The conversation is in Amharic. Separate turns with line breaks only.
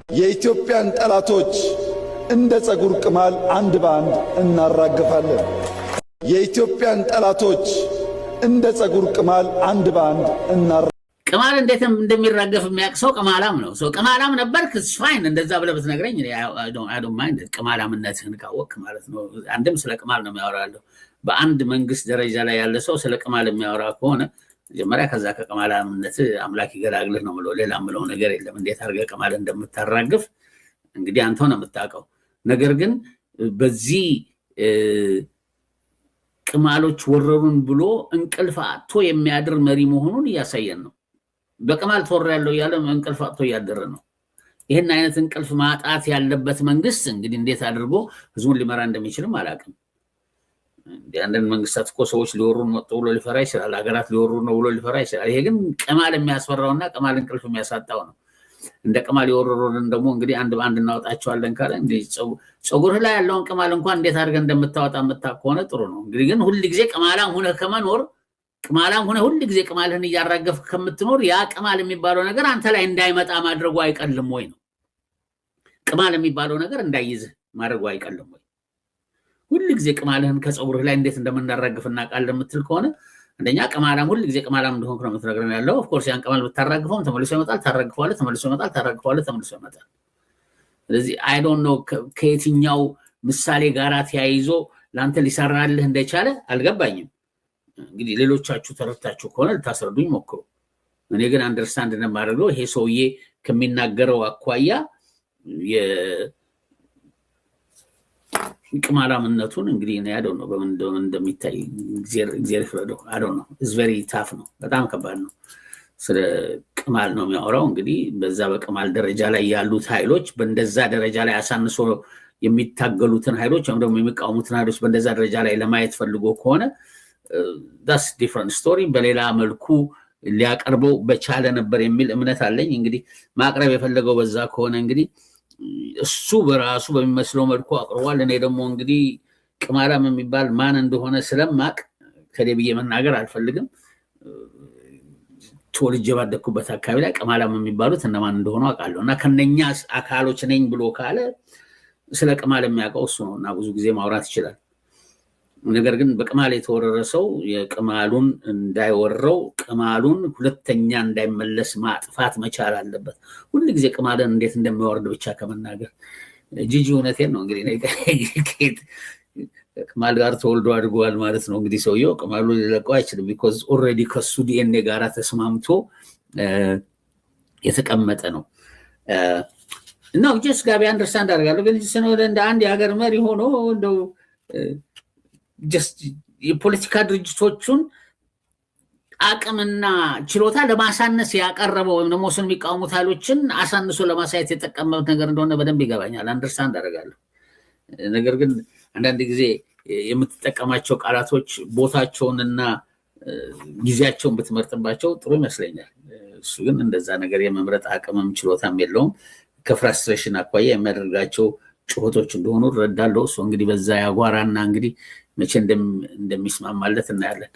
የኢትዮጵያን ጠላቶች እንደ ጸጉር ቅማል አንድ በአንድ እናራግፋለን። የኢትዮጵያን ጠላቶች እንደ ጸጉር ቅማል አንድ በአንድ እናራ
ቅማል እንዴት እንደሚራገፍ የሚያውቅ ሰው ቅማላም ነው። So ቅማላም ነበርክ፣ fine። እንደዛ ብለህ ብትነግረኝ I don't mind፣ ቅማላምነትህን ካወቅክ ማለት ነው። አንድም ስለ ቅማል ነው የሚያወራ ያለው። በአንድ መንግስት ደረጃ ላይ ያለ ሰው ስለ ቅማል የሚያወራ ከሆነ መጀመሪያ ከዛ ከቅማላምነት አምላክ ይገላግልህ ነው ምለው። ሌላ ምለው ነገር የለም። እንዴት አድርገህ ቅማል እንደምታራግፍ እንግዲህ አንተው ነው የምታውቀው። ነገር ግን በዚህ ቅማሎች ወረሩን ብሎ እንቅልፍ አጥቶ የሚያድር መሪ መሆኑን እያሳየን ነው። በቅማል ተወሬያለሁ እያለ እንቅልፍ አጥቶ እያደረ ነው። ይህን አይነት እንቅልፍ ማጣት ያለበት መንግስት እንግዲህ እንዴት አድርጎ ህዝቡን ሊመራ እንደሚችልም አላውቅም። አንዳንድ መንግስታት እኮ ሰዎች ሊወሩን መጡ ብሎ ሊፈራ ይችላል። ሀገራት ሊወሩ ነው ብሎ ሊፈራ ይችላል። ይሄ ግን ቅማል የሚያስፈራውና ቅማል እንቅልፍ የሚያሳጣው ነው። እንደ ቅማል የወረሩንን ደግሞ እንግዲህ አንድ በአንድ እናወጣቸዋለን ካለ ፀጉርህ ላይ ያለውን ቅማል እንኳን እንዴት አድርገህ እንደምታወጣ የምታውቅ ከሆነ ጥሩ ነው። እንግዲህ ግን ሁል ጊዜ ቅማላም ሁነህ ከመኖር፣ ቅማላም ሁነህ ሁል ጊዜ ቅማልህን እያራገፍክ ከምትኖር፣ ያ ቅማል የሚባለው ነገር አንተ ላይ እንዳይመጣ ማድረጉ አይቀልም ወይ ነው። ቅማል የሚባለው ነገር እንዳይዝህ ማድረጉ አይቀልም ወይ? ሁል ጊዜ ቅማልህን ከፀጉርህ ላይ እንዴት እንደምናራግፍ እናውቃለን የምትል ከሆነ፣ አንደኛ ቅማላም፣ ሁል ጊዜ ቅማላም እንደሆንክ ነው የምትነግረን ያለው። Of course ያን ቅማል ብታራግፈውም ተመልሶ ይመጣል፣ ታራግፈዋለህ፣ ተመልሶ ይመጣል፣ ታራግፈዋለህ፣ ተመልሶ ይመጣል። ስለዚህ I don't know ከየትኛው ምሳሌ ጋር ተያይዞ ለአንተ ሊሰራልህ እንደቻለ አልገባኝም። እንግዲህ ሌሎቻችሁ ተረድታችሁ ከሆነ ልታስረዱኝ ሞክሩ። እኔ ግን understand እንደማደርገው ይሄ ሰውዬ ከሚናገረው አኳያ የቅማላምነቱን እንግዲህ እኔ I don't know በምን እንደሚታይ፣ እግዚአብሔር ይፍረደው። I don't know, it's very tough ነው፣ በጣም ከባድ ነው። ስለ ቅማል ነው የሚያወራው። እንግዲህ በዛ በቅማል ደረጃ ላይ ያሉት ኃይሎች፣ በእንደዛ ደረጃ ላይ አሳንሶ የሚታገሉትን ኃይሎች ወይም ደግሞ የሚቃወሙትን ኃይሎች በእንደዛ ደረጃ ላይ ለማየት ፈልጎ ከሆነ that's different story። በሌላ መልኩ ሊያቀርበው በቻለ ነበር የሚል እምነት አለኝ። እንግዲህ ማቅረብ የፈለገው በዛ ከሆነ እንግዲህ እሱ በራሱ በሚመስለው መልኩ አቅርቧል። እኔ ደግሞ እንግዲህ ቅማላም የሚባል ማን እንደሆነ ስለማቅ ከዴ ብዬ መናገር አልፈልግም። ተወልጄ ባደግኩበት አካባቢ ላይ ቅማላም የሚባሉት እነማን እንደሆኑ አውቃለሁ። እና ከነኛ አካሎች ነኝ ብሎ ካለ ስለ ቅማል የሚያውቀው እሱ ነው እና ብዙ ጊዜ ማውራት ይችላል። ነገር ግን በቅማል የተወረረ ሰው የቅማሉን እንዳይወረው፣ ቅማሉን ሁለተኛ እንዳይመለስ ማጥፋት መቻል አለበት። ሁል ጊዜ ቅማልን እንዴት እንደሚወርድ ብቻ ከመናገር። ጂጂ እውነቴን ነው። እንግዲህ ቅማል ጋር ተወልዶ አድጓል ማለት ነው። እንግዲህ ሰውየው ቅማሉ ሊለቀው አይችልም። Because already ከሱ ዲኤንኤ ጋር ተስማምቶ የተቀመጠ ነው። እና just ጋቢ understand አደርጋለሁ። ግን እንደ አንድ የሀገር መሪ ሆኖ እንደው just የፖለቲካ ድርጅቶቹን አቅምና ችሎታ ለማሳነስ ያቀረበው ወይም ደግሞ እሱን የሚቃወሙት ኃይሎችን አሳንሶ ለማሳየት የጠቀመበት ነገር እንደሆነ በደንብ ይገባኛል፣ understand አደርጋለሁ። ነገር ግን አንዳንድ ጊዜ የምትጠቀማቸው ቃላቶች ቦታቸውንና ጊዜያቸውን ብትመርጥባቸው ጥሩ ይመስለኛል። እሱ ግን እንደዛ ነገር የመምረጥ አቅምም ችሎታም የለውም። ከ frustration አኳያ የሚያደርጋቸው ጩኸቶች እንደሆኑ እረዳለሁ። እሱ እንግዲህ በዛ ያጓራና እንግዲህ መቼ እንደሚስማማለት እናያለን።